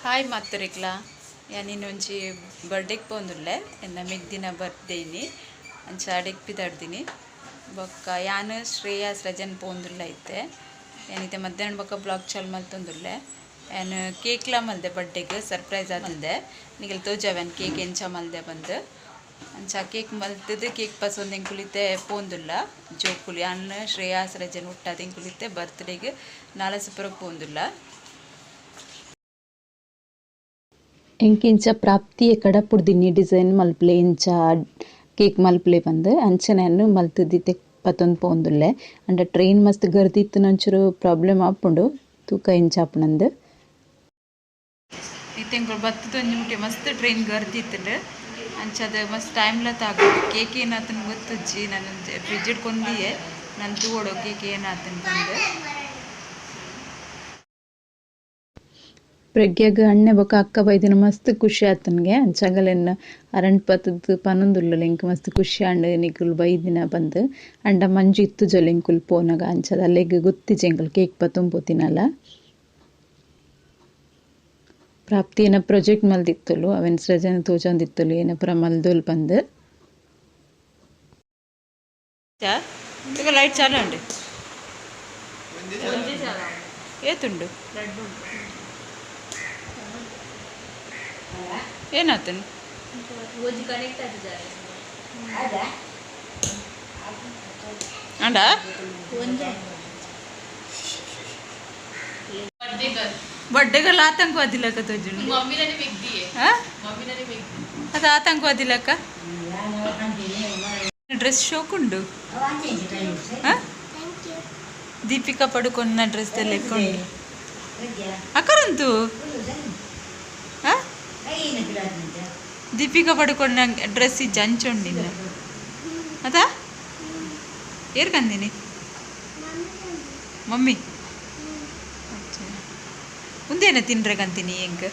Hi ಮಾತುರಿಕ್ಲಾ ಯಾನಿನೊಂಜಿ ಬರ್ಡೇಗೆ ಪೋಂದುಲ್ಲೆ ಎನ್ನ ಮೆಗ್ದಿನ birthday ಇನಿ ಅಂಚ ಅಡೆಗ್ ಪಿದಾಡ್ದಿನಿ ಬೊಕ್ಕ ಯಾನ್ ಶ್ರೇಯಾ ಸೃಜನ್ ಪೋಂದುಲ್ಲ ಇತ್ತೆ ಯಾನಿತ್ತೆ ಮಧ್ಯಾಹ್ನ ಬೊಕ್ಕ ಬ್ಲಾಗ್ ಚಾಲು ಮಲ್ತೊಂದುಲ್ಲೆ ಯಾನ್ ಕೇಕ್ಲ ಮಲ್ದೆ ಬರ್ಡೇಗೆ ಸರ್ಪ್ರೈಸ್ ಮಲ್ದೆ ನಿಗಲ್ ತೋಜಾವ್ ಯಾನ್ ಕೇಕ್ ಎಂಚ ಮಲ್ದೆ ಬಂದು ಅಂಚ ಕೇಕ್ ಮಲ್ತದು ಕೇಕ್ ಪಸೊಂದು ಎಂಕುಲಿತ್ತೆ ಪೋಂದುಲ್ಲ ಜೋಕುಲು ಯಾನ್ ಶ್ರೇಯಾ ಸೃಜನ್ ಹುಟ್ಟಾದ ಎಂಕುಲಿತ್ತೆ ಬರ್ತ್ಡೇಗೆ ನಾಲಸುಪುರಕ್ಕೆ ಪೋಂದುಲ್ಲ. ಎಂಕಿಂಚ ಪ್ರಾಪ್ತಿಯ ಕಡಪುಡ್ದಿನಿ ಡಿಸೈನ್ ಮಲ್ಪಲೆ ಇಂಚ ಕೇಕ್ ಮಲ್ಪಲೆ ಬಂದು ಅಂಚನೆ ಮಲ್ತದಿತ್ತೆ ಪತ್ತೊಂದು ಪೋಂದುಲ್ಲೆ ಅಂಡ ಟ್ರೈನ್ ಮಸ್ತ್ ಗರ್ದಿತ್ತು ಒಂಚೂರು ಪ್ರಾಬ್ಲಮ್ ಆಪುಂಡು ತೂಕ ಇಂಚ ಆಪುನಂದು. ಇತ್ತೆ ಎಂಕುಲು ಬತ್ತದೊಂಜಿ ಮುಟ್ಟಿ ಮಸ್ತ್ ಟ್ರೈನ್ ಗರ್ದಿತ್ತುಂಡು ಅಂಚದ ಮಸ್ತ್ ಟೈಮ್ಲ ತಾಗುಂಡು ಕೇಕ್ ಏನಾತನ್ ಗೊತ್ತುಜ್ಜಿ ನಾನು ಫ್ರಿಜ್ ಕೊಂದಿಯೆ ನಾನು ತೂವೊಡು ಕೇಕ್ ಏನಾತನ್ ಬಂದು. ಪ್ರಗ್ಯಾಗ ಅಣ್ಣೆ ಬೊಕ್ಕ ಅಕ್ಕ ಬೈದಿನ ಮಸ್ತ್ ಖುಷಿ ಆತನ್ಗೆ ಅಂಚಗಲೆನ್ನ ಅರಂಟ್ ಪತ್ತದ ಪನೊಂದುಲ್ಲ ಎಂಕ್ ಮಸ್ತ್ ಖುಷಿ ಆಂಡ್ ನಿಕುಲು ಬೈದಿನ ಬಂದು ಅಂಡ ಮಂಜು ಇತ್ತು ಜೊಲೆ ಎಂಕುಲು ಪೋನಗ ಅಂಚದ ಅಲ್ಲೆಗ್ ಗೊತ್ತಿಜ್ಜಿ ಎಂಕುಲು ಕೇಕ್ ಪತ್ತೊಂದು ಪ್ರಾಪ್ತಿ ಏನ ಪ್ರಾಜೆಕ್ಟ್ ಮಲ್ದಿತ್ತಲು ಅವೆನ್ ಸೃಜನ ತೋಜೊಂದಿತ್ತಲು ಏನಪುರ ಮಲ್ದೋಲ್ ಬಂದು. ಈಗ ಲೈಟ್ ಚಾಲು ಉಂಡು ಏತುಂಡು ಏನಾತನು ಅಂಡ ಬಡ್ಡೆಗಲ್ಲ ಆತಂಕವಾದಿ ಲಕ್ಕ ತೋಜುಂಡು ಅದು ಆತಂಕವಾದಿ ಲಕ್ಕ ಡ್ರೆಸ್ ಶೋಕುಂಡು ದೀಪಿಕಾ ಪಡುಕೊನ್ನ ಡ್ರೆಸ್ ಲೆಕ್ಕೊಂಡು ಅಕ್ಕರಂತು ದೀಪಿಕಾ ಪಡುಕೊನ್ನ ಡ್ರೆಸ್ ಇಜ್ಜ ಅಂಚುಂಡಿನ ಅದ ಏರ್ ಕಂದಿನಿ ಮಮ್ಮಿ ಉಂದೇನ ತಿನ್ರೆ ಕಂತೀನಿ ಎಂಕ್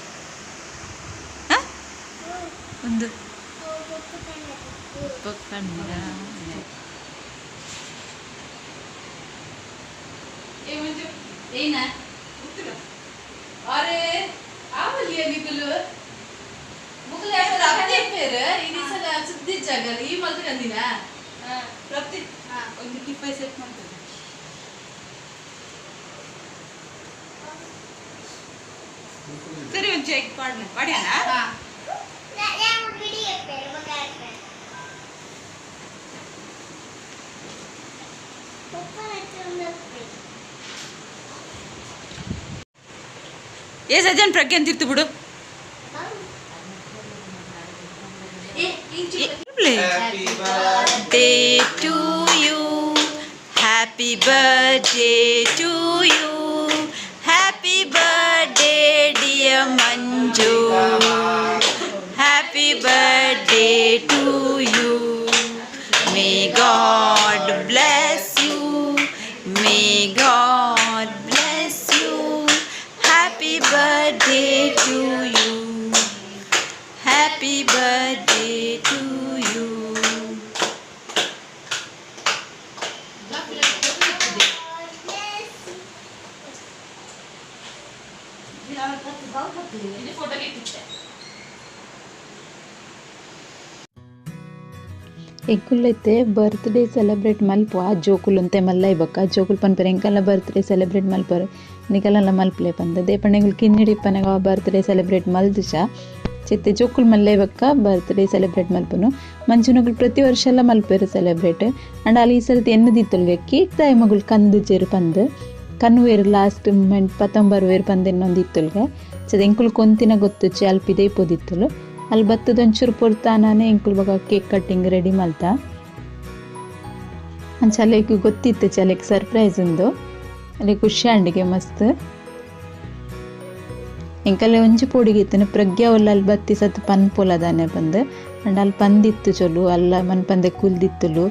ಒಂದು ಅರೆ ಆವಲಿಯ ನಿಕುಲು ಮುಕುಲು ಪ್ರಾಪ್ತಿ ಪೇರು ಈ ಸಲ ಸುದ್ದಿ ಜಾಗ ಈ ಮಲ್ತು ಕಂದಿನ ಪ್ರಾಪ್ತಿ ಒಂದು ಟಿಫೈ ಸೆಟ್ ಮಾಡ್ತದೆ. ಸರಿ ಒಂದು ಚೆಕ್ ಪಾಡ್ನ ಪಾಡ್ಯಾನ. ಏ ಸಜ್ಜನ್ ಪ್ರಜ್ಞೆ ತಿರ್ತು ಬಿಡು. Happy birthday to you, happy birthday to you, happy birthday dear Manju, happy birthday to you. May God bless you, may God bless you, happy birthday to you, happy birthday to you. ಎಂಕುಲೈತೆ birthday celebrate ಮಲ್ಪ ಆ ಜೋಕುಲು ಅಂತೆ ಮಲ್ಲ ಬೊಕ್ಕ ಜೋಕುಲು ಪನ್ಪೆರ್ ಎಂಕಲ್ನ birthday celebrate ಮಲ್ಪರು ನಿಕಲೆಲ್ಲ ಮಲ್ಪಲೆ ಪಂದ್ ದೇಪಂಡ ಎಂಕುಲು ಕಿನ್ನಿಡಿ ಇಪ್ಪನಗ birthday celebrate ಮಲ್ದುಜ ಚಿತ್ತೆ ಜೋಕುಲು ಮಲ್ಲೆ ಬೊಕ್ಕ ಬರ್ತ್ಡೇ ಸೆಲೆಬ್ರೇಟ್ ಮಲ್ಪುನು ಮಂಜುನಗುಲು ಪ್ರತಿ ವರ್ಷ ಎಲ್ಲ ಮಲ್ಪೆರು ಸೆಲೆಬ್ರೇಟ್ ಅಂಡ್ ಅಲ್ಲಿ ಈ ಸರ್ತಿ ಎನ್ನದಿತ್ತುಲ್ಗೆ ಕೇಕ್ ದಾಯ ಮಗುಲು ಕಂದು ಪಂದ್ ಕನ್ವೇರು ಲಾಸ್ಟ್ ಮೂಮೆಂಟ್ ಪತ್ತೊಂಬರ್ವೇರು ಪಂದ್ ಎನ್ನೊಂದಿತ್ತುಲ್ಗೆ ಚದ ಎಂಕುಲು ಕೊಂತಿನ ಗೊತ್ತುಚ್ಚಿ ಅಲ್ಪ ಇದೇ ಪೋದಿತ್ತುಲು ಅಲ್ಲಿ ಬತ್ತದ ಒಂಚೂರು ಪೊರ್ತಾನೇ ಎಂಕುಲು ಬೊಕ ಕೇಕ್ ಕಟ್ಟಿಂಗ್ ರೆಡಿ ಮಲ್ತ ಅಂಚ ಅಲೆಗ್ ಗೊತ್ತಿತ್ತು ಅಲೆಗ್ ಸರ್ಪ್ರೈಸ್ ಉಂದು ಅಲ್ಲಿ ಖುಷಿ ಆಂಡಿಗೆ ಮಸ್ತ್ ಎಂಕಲೆ ಒಂಜಿ ಪೋಡಿಗೆ ಇತ್ತುಂಡು ಪ್ರಗ್ಯಾ ಒಲ್ಲ ಅಲ್ಲಿ ಬತ್ತಿ ಸತ್ ಪನ್ಪೊಲ ದಾನೆ ಪಂದ್ ಅಂಡ ಅಲ್ಲಿ ಪಂದಿತ್ತು ಚೊಲು ಅಲ್ಲ ಮನ್ಪಂದೆ ಕುಲ್ದಿತ್ತುಲು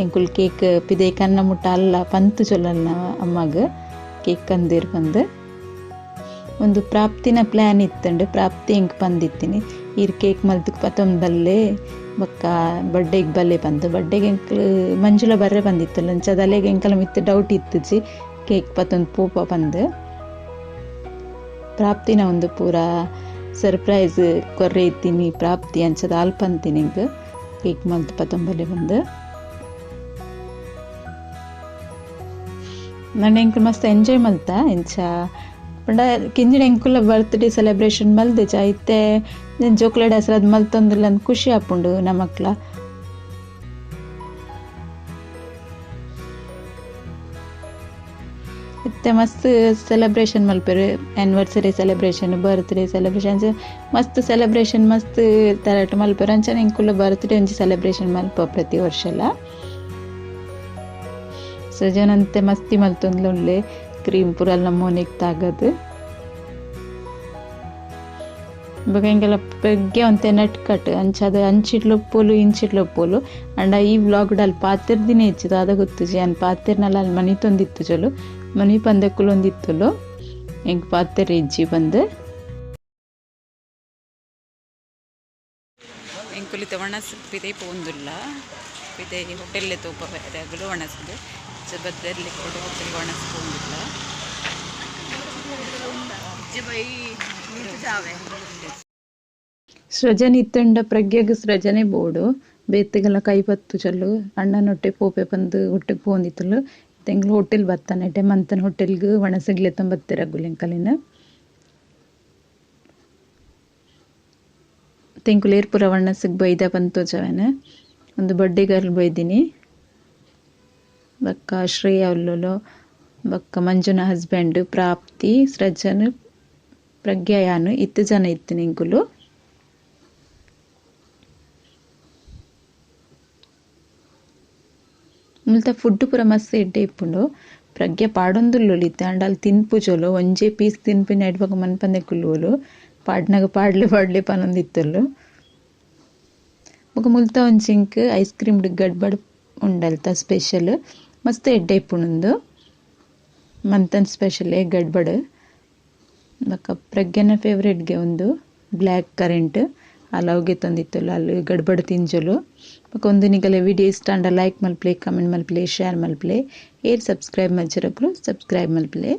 ಎಂಕುಲು ಕೇಕ್ ಪಿದೈ ಕನ್ನ ಮುಟ್ಟ ಅಲ್ಲ ಪಂತು ಚೊಲಲ್ಲ ಅಮ್ಮಗ್ ಕೇಕ್ ಕಂದಿರ್ ಪಂದ್ ಒಂದು ಪ್ರಾಪ್ತಿನ ಪ್ಲ್ಯಾನ್ ಇತ್ತುಂಡು ಪ್ರಾಪ್ತಿ ಎಂಕ್ ಪಂದಿತ್ತಿನಿ ಈರ್ ಕೇಕ್ ಮಲ್ತಕ್ ಪತ್ತೊಂದು ಬಲ್ಲೆ ಬೊಕ್ಕ ಬರ್ಡೇಗ್ ಬಲ್ಲೆ ಪಂದ್ ಬರ್ಡೇಗ್ ಎಂಕ್ಲು ಮಂಜುಳ ಬರ್ರೆ ಬಂದಿತ್ತಲ್ಲ ಅಂಚ ಅಲೆಗ್ ಎಂಕಲ ಮಿತ್ತ್ ಡೌಟ್ ಇತ್ತುಜಿ ಕೇಕ್ ಪತ್ತೊಂದು ಪೋಪ ಪಂದ್. ಪ್ರಾಪ್ತಿನ ಒಂದು ಪೂರ ಸರ್ಪ್ರೈಸ್ ಕೊರ್ರೆ ಇತ್ತೀನಿ ಪ್ರಾಪ್ತಿ ಅಂಚದ ಅಲ್ಪಂತೀನಿ ಎಂಕ್ ಕೇಕ್ ಮಲ್ತ್ ಪತೊಂಬಲೆ ಬಂದು ನನ್ನೆ ಎಂಕುಲು ಮಸ್ತ್ ಎಂಜಾಯ್ ಮಲ್ತ ಇಂಚ ಪಂಡ ಕಿಂಜಿಡ ಎಂಕುಲ ಬರ್ತ್ಡೇ ಸೆಲೆಬ್ರೇಷನ್ ಮಲ್ದಿಜ ಇತ್ತೆ ಜೋಕ್ಲೆಡ್ ಹೆಸರಾದ್ ಮಲ್ತೊಂದುಲ್ಲ ಅಂದ್ ಖುಷಿ ಆಪುಂಡು ನಮಕ್ಲ. ಇತ್ತೆ ಮಸ್ತ್ ಸೆಲೆಬ್ರೇಷನ್ ಮಲ್ಪೆರ್ ಆನಿವರ್ಸರಿ ಸೆಲೆಬ್ರೇಷನ್ ಬರ್ತ್ಡೇ ಸೆಲೆಬ್ರೇಷನ್ ಮಸ್ತ್ ಸೆಲೆಬ್ರೇಷನ್ ಮಸ್ತ್ ತರಟ್ ಮಲ್ಪೆರ್ ಅಂಚನೆ ಎಂಕುಲ ಬರ್ತ್ಡೇ ಒಂಜಿ ಸೆಲೆಬ್ರೇಷನ್ ಮಲ್ಪ ಪ್ರತಿ ವರ್ಷಲ. ಸೃಜನಂತೆ ಮಸ್ತಿ ಮಲ್ತೊಂದ್ಲ ಉಲ್ಲೆ ಕ್ರೀಮ್ ಪೂರ ಮೋನೆಗ್ ತಾಗದು ಬೊಕ ಎಂಕೆಲ ಪೆಗ್ಗೆ ಒಂತೆ ನಟ್ಕಟ್ ಅಂಚಾದ್ ಅಂಚಿಡ್ಲ ಉಪ್ಪೊಲು ಇಂಚಿಡ್ಲ ಉಪ್ಪೊಲು ಅಂಡ ಈ ವ್ಲಾಗ್ ಅಲ್ ಪಾತೆರ್ದಿನೇ ಇಜ್ಜಿ ದಾದ ಗೊತ್ತುಜಿ ಅನ್ ಪಾತೆರ್ನಲ ಅಲ್ಲಿ ಮನಿತೊಂದಿತ್ತು ಮನಿ ಪಂದಕ್ಕುಲೊಂದಿತ್ತುಲು ಎಂಕ್ ಪಾತೆರ್ ಇಜ್ಜಿ ಬಂದು. ಎಂಕುಲಿತ ಒಣಸ್ ಪಿದೈ ಪೋಂದುಲ್ಲ ಪಿದೈ ಹೋಟೆಲ್ಲೇ ತೋಪ ಬೇರೆ ಒಣಸ್ದು ಬದ್ದೆರ್ಲಿ ಕೊಡು ಹೋಟೆಲ್ ಒಣಸ್ ಪೋಂದುಲ್ಲ. ಸೃಜನ್ ಇತ್ತಂಡ ಪ್ರಜ್ಞೆಗ್ ಸೃಜನೆ ಬೋಡು ಬೇತೆಗೆಲ್ಲ ಕೈ ಪತ್ತು ಚಲ್ಲು ಅಣ್ಣನೊಟ್ಟೆ ಪೋಪೆ ಬಂದು ಒಟ್ಟಿಗೆ ಪೋಂದಿತ್ತಲು ತೆಂಗ್ಲು ಹೋಟೆಲ್ ಬತ್ತಾನೆ ಮಂತನ ಹೋಟೆಲ್ಗೆ ಒಣಸಗ್ಲೆ ಬತ್ತೆರಗುಲು ಎಂಕಲಿನ ತೆಂಕುಲು ಏರ್ಪುರ ಒಣಸಗ್ ಬೈದ ಬಂತು ಜವನ ಒಂದು ಬರ್ಡೇ ಗರ್ಲ್ ಬೈದಿನಿ ಬಕ್ಕ ಶ್ರೇಯ ಉಲ್ಲುಲು ಬಕ್ಕ ಮಂಜುನ ಹಸ್ಬೆಂಡ್ ಪ್ರಾಪ್ತಿ ಸೃಜನ್ ಪ್ರಜ್ಞಾ ಯಾನು ಇತ್ತು ಜನ ಇತ್ತು ಎಂಕುಲು. ಮುಲ್ತ ಫುಡ್ ಪೂರ ಮಸ್ತ್ ಎಡ್ಡೆ ಇಪ್ಪುಂಡು ಪ್ರಜ್ಞೆ ಪಾಡೊಂದುಲ್ಲೊಲು ಇತ್ತೆ ಆಂಡ ಅಲ್ಲಿ ತಿನ್ಪುಜೊಲು ಒಂಜೇ ಪೀಸ್ ತಿನ್ಪಿನ ಎಡ್ಬಕ ಮನ್ಪಂದೆ ಕುಲ್ಲುವೊಲು ಪಾಡ್ನಾಗ ಪಾಡ್ಲೆ ಪಾಡ್ಲೆ ಪನೊಂದಿತ್ತೊಲು. ಬೊಕ ಮುಲ್ತ ಒಂಜಿ ಎಂಕ್ ಐಸ್ ಕ್ರೀಮ್ ಗಡ್ಬಡ್ ಉಂಡಲ್ತ ಸ್ಪೆಷಲ್ ಮಸ್ತ್ ಎಡ್ಡೆ ಇಪ್ಪುಂಡು ಮಂತನ್ ಸ್ಪೆಷಲ್ ಗಡ್ಬಡ್. ಬೊಕ ಪ್ರಜ್ಞೆನ ಫೇವ್ರೇಟ್ಗೆ ಒಂದು ಬ್ಲ್ಯಾಕ್ ಕರೆಂಟ್ ಅಲವ್ಗೆ ತಂದಿತ್ತಲ್ಲ ಅಲ್ಲಿ ಗಡ್ಬಡ್ ತಿಂಜಲು. ಬೊಕ ಒಂದು ನಿಗಲೆ ವಿಡಿಯೋ ಇಷ್ಟ ಆಂಡ ಲೈಕ್ ಮಲ್ಪಲೆ ಕಮೆಂಟ್ ಮಲ್ಪಲೆ ಶೇರ್ ಮಲ್ಪಲೆ ಏರ್ ಸಬ್ಸ್ಕ್ರೈಬ್ ಮಲ್ಚರಕುಲು ಸಬ್ಸ್ಕ್ರೈಬ್ ಮಲ್ಪಲೆ.